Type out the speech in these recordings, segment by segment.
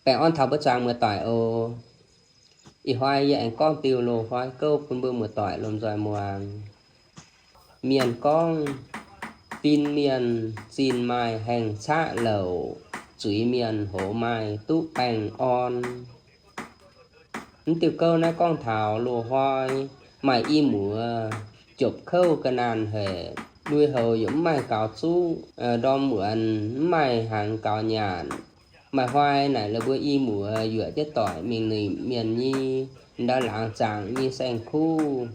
Baengh orn taux mbuo zuangx muoz-doic oc. Ih hnoi yie aengx gorngv diuh loz-hnoi gouv bun mbuo muoz-doic lomh nzoih muangx. Mienh gorngv, fin mienh zinh maaih haengh caqv louc, zuiz mienh hoz maaih duqv baengh orn. Mv diuh gouv naaiv gorngv taux loz-hnoi maaih i muoz jopv kouv ga'naanh haic, lui-houx yaac mv maaih gaux zuqv, ndorm wuonx mv maaih hnaangx gaux nyaanh. Maaih hnoi naaic la'buo i muoz yuoqc jienv doic mingh nimc mienh nyei ndau-laangz zaangc nyei saeng-kuv.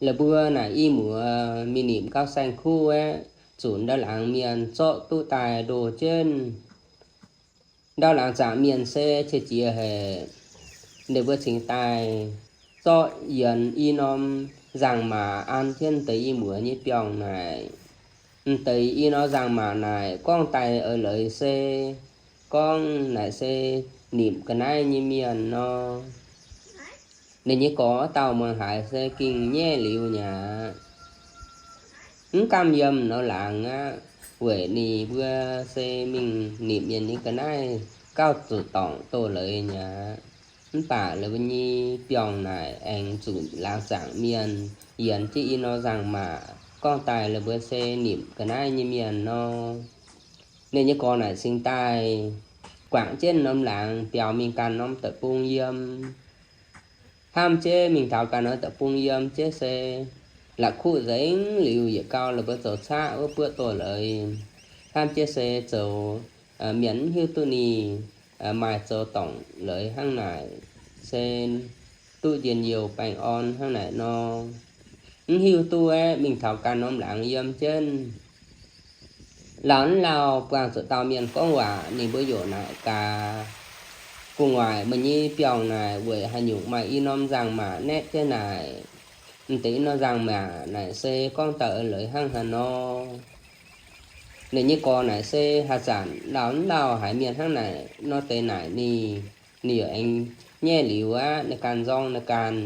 La'buo naaic i muoz mingh nimc gau saeng-kuv aeqv, zuqc ndau-laangz mienh zorqv duqv daaih ndoh jienv. Ndau-laangz zaangc mienh se qiex jiez haic. Ninh mbuo cingx daaih zorqv yienx i norm nzangc-maac an jienv deix i muoz nyei biorngh naaic. M'deix i norm nzangc-maac naaic gorngv daaih eix leiz se gorngv naaic se nimc ga'naaiv nyei mienh nor. Ninh nyei gorx dauh muangx haiz se gengh nyaiv liuz nyei aqv. Mv gamh yiem nor laangz aqv, weic ninh mbuo se mingh nimc mienh nyei ga'naaiv gauh zuqc dorngc doz-leiz nyei aqv. Mv baac la'buo nyei biorngh naaic aengx zuqc laangz zaangc mienh yienx jienv i norm nzangc-maac gorngv daaih la'buo se nimc ga'naaiv nyei mienh nor. Ninh nyei gorx naaic cingx daaih guangc jienv norm laangz biaux mingh ganh norm deic-bung yiem. Hnamv jienv mingh taux ganh norm deic-bung yiem jienv se la'kuqv nzengc liuz yietc gau la'buo zoux caqv wuov buoqv doz-leiz. Hnamv jienv se zoux mienh mv hiuv duqv ninh maaih zoux dorngc leiz hnangv naaic, se duqv njien-youh baengh orn hnangv naaic nor. Mv hiuv duqv aeqv, mingh taux ganh norm laangz yiem jienv. Lauh mv lauh buangh zuqc dauh mienh gorngv waac, ninh mbuo yaac naaic gaax, gu'nguaaic meih nyei biorngh naaic weic haaix nyungc maaih i norm nzangc-maac naetv jienv naaic? M'deix i norm nzangc-maac naaic se gorngv daaih eix leiz hnangv haaix nor? Ninh nyei gorx naaic se haaix zanc lauh mv lauh haiz mienh hnangv naaic nor deix naaic ninh, ninh yaac aengx nyaiv liuz aqv. Ninh ganh nzorng ninh ganh,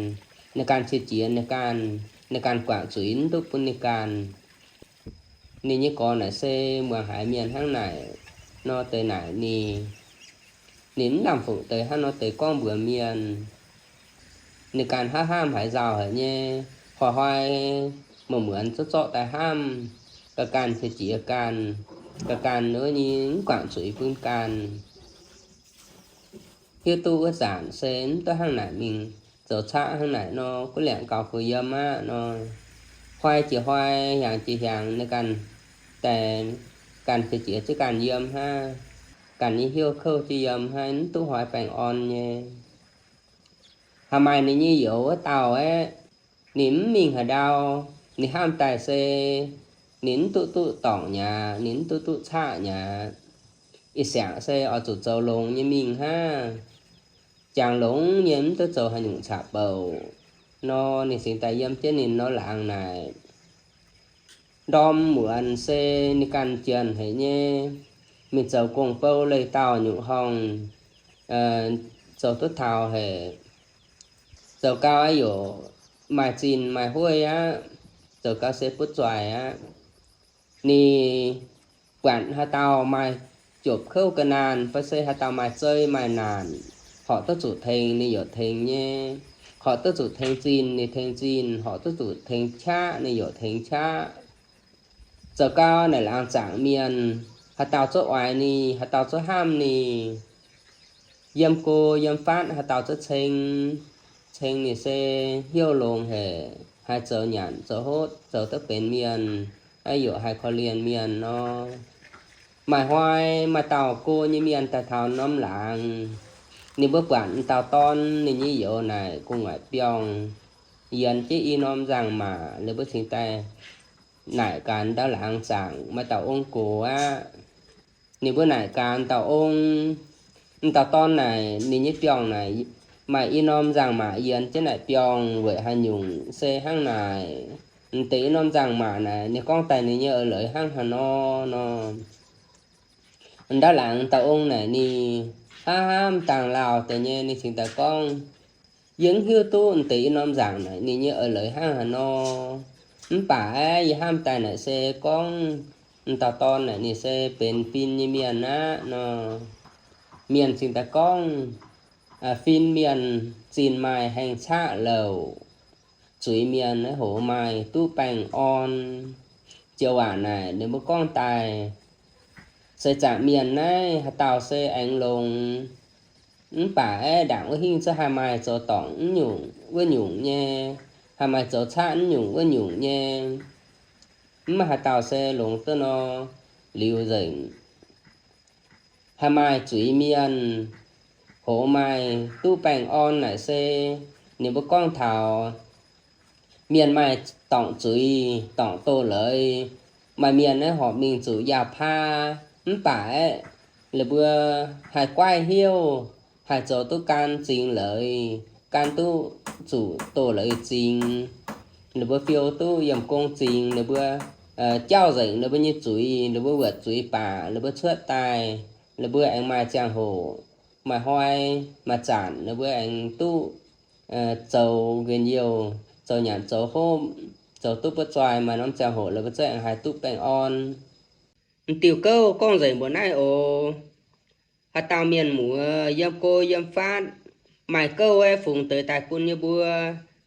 ninh ganh qiex jiez ninh ganh, ninh ganh guangc zuiz mv duqv bun ninh ganh. Ninh nyei gorx naaic se muangx haiz mienh hnangv naaic nor deix naaic ninh, ninh mv lamh fungc deix hnangv nor deix gorngv mbuox mienh. Ninh ganh hnamv hnamv haiz nzauh haic nyei, hnoi-hnoi muonz-muonz zorqv zorqv daaih hnamv, ga'ganh qiex jiez ganh, ga'ganh wuov nyei mv guangc zuiz bun ganh. Hiuv duqv wuov zanc se mv duqv hnangv naaic mingh zoux caqv hnangv naaic nor, guv liangc gaux fuix yiem aqv nor. Hnoi jiex hnoi, hiaangx jiex hiaangx, ninh ganh daaih ganh qiex jiez jienv ganh yiem hnangv, ganh nyei hnyouv kouv jienv yiem hnangv, mv duqv hnoi baengh orn nyei. Haaix maaih ninh nyei youz wuov dauh aeqv, ninh mv mingh haaix ndau, ninh hnamv daaih se ninh mv duqv duqv dorngc mi'aqv, ninh mv duqv duqv caqv mi'aqv. Ih siangx se oix zuqc zoux longx nyei mingh hnangv. Jangx longx nyei mv duqv zoux haaix nyungc caqv-bouc nor, ninh cingx daaih yiem jienv ninh norm laangz naaic. Ndorm muonz se ninh ganh jienh haic nyei, mingh zoux gong-bou leih dauh nyungc horngh, zoux duqv taux haic. Zoux gau aqv yaac maaih zinh maaih hueiv aqv. Zoux gau se butv zuaih aqv. Ninh buatc haaix dauh maaih jopv kouv ga'naanh, fai se haaix dauh maaih zei maaih naanc, horpc duqv zuqc tengx ninh yaac tengx nyei. Horpc duqv zuqc tengx zinh ninh tengx zinh, horpc duqv zuqc tengx qaqv ninh yaac tengx qaqv. Zoux gau naaic laangz zaangc mienh, haaix dauh zuqv oix ninh, haaix dauh zuqv hnamv ninh, yiem go yiem fatv haaix dauh zuqv ceng, ceng ninh se hnyouv longx haic, haih zoux nyanc zoux hotv, zoux duqv benx mienh, aqv yaac haih korv-lienh mienh nor. Maaih hnoi maaih dauh go nyei mienh daaih taux norm laangz. Ninh mbuo buatc m'dauh dorn ninh nyei youz naaic gu'nguaaic biorngh yienx jienv i norm nzangc-maac, ninh mbuo cingx daaih naaic gaax m'dauh laangz zaangc maaih dauh ong gox aqv. Ninh mbuo naaic gaax m'dauh ong, m'dauh dorn naaic ninh nyei biorngh naaic maaih i norm nzangc-maac yienx jienv naaic biorngh weic haaix nyungc se hnangv naaic. M'deix i norm nzangc-maac naaic ninh gorngv daaih ninh nyei eix leiz hnangv haaix nor nor. M'dauh laangz m'dauh ong naaic ninh hnamv hnamv dangh lauh deix nyei, ninh cingx daaih gorngv, yie mv hiuv duqv m'deix i norm nzangc naaic ninh nyei eix leiz hnangv haaix nor. Mv baac aeqv, yie hnamv daaih naaic se gorngv m'dauh dorn naaic ninh se benx fin nyei mienh aqv nor. mienh cingx daaih gorngv, fin-mienh zinh maaih haengh caqv louc, zuiz-mienh naaiv hoz maaih duqv baengh orn. Joux waac naaic ninh mbuo gorngv daaih, seix zaangc mienh naaiv haaix dauh se aengx longx, mv baac aeqv, ndaangc wuov hingv cuotv haih maaih zoux dorngc wuov nyungc, wuov nyungc nyei, haih maaih zoux caqv wuov nyungc, wuov nyungc nyei. Mv maaih haaix dauh se longx duqv nor. Liuz nzengc, haih maaih zuiz-mienh hoz maaih duqv baengh orn naaic se ninh mbuo gorngv taux mienh maaih dorngc zuiz, dorngc doz-leiz. Maaih mienh naaiv horpc mingh zuqc yaauh paav, mv baac aeqv, ninh mbuo haih guaiv hnyouv, haih zoux duqv gan zingx leiz, gan duqv zuqc doz-leiz zingx. Ninh mbuo fiou duqv yiem gong zingx, ninh mbuo jauv nzengc ninh mbuo nyei zuiz, ninh mbuo wuotc zuiz baac ninh mbuo cuotv daaih, ninh mbuo aengx maaih ziangh hoc, maaih hnoi, maaih zanc ninh mbuo aengx duqv zoux nquin youh, zoux nyanc zoux hopv, zoux duqv buov zoih, maaih norm ziangh hoc ninh mbuo zungv aengx haih duqv baengh orn. M'diuh gouv gorngv nzengc mbuox naaiv oc. Haaix dauh mienh muoz yiem go yiem fatv, maaih gouv aeqv, fungx deix daaih bun yie mbuo,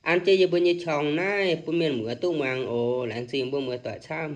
an jienv yie mbuo nyei qorng naaiv bun mienh muoz duqv muangx oc. Laengz zingh mbuo muoz-doic camv.